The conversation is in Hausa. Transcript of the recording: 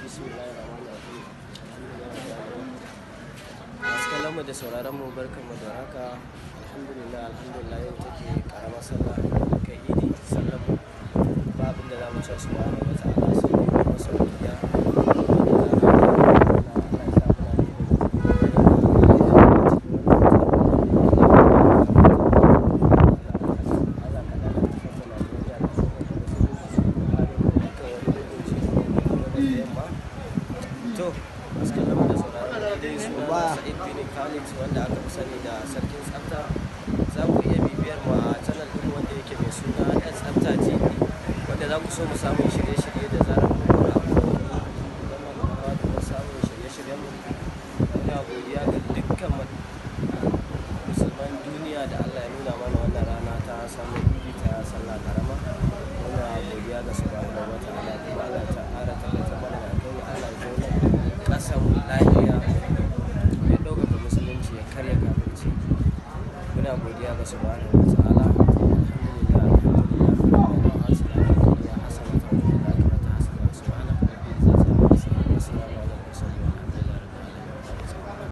Bismillahirrahmanirrahim. Masu kallon mu da sauraron mu, barkan mu da haka. Alhamdulillah, alhamdulillah, yau take karamar sallah, kai idi sallar mu. Ba abin da za mu ce subhanahu wa ta'ala sai dai mu masa godiya. Allah ya sa muna ɗaya daga cikin bayin Allah ya cikin wannan. Allah ka daga kasar mu Najeriya, kasar mu ta musulunci, kare mu da dukkan wani mugun ci gabas da yamma. To, masu kallon mu da sauraron mu, dai suna na Sa'id bin Khalid, wanda aka fi sani da Sarkin Tsafta. Za ku iya bibiyar mu a channel ɗin wanda yake mai suna Yan Tsafta TV, wanda za ku so mu samun shirye-shirye da zarar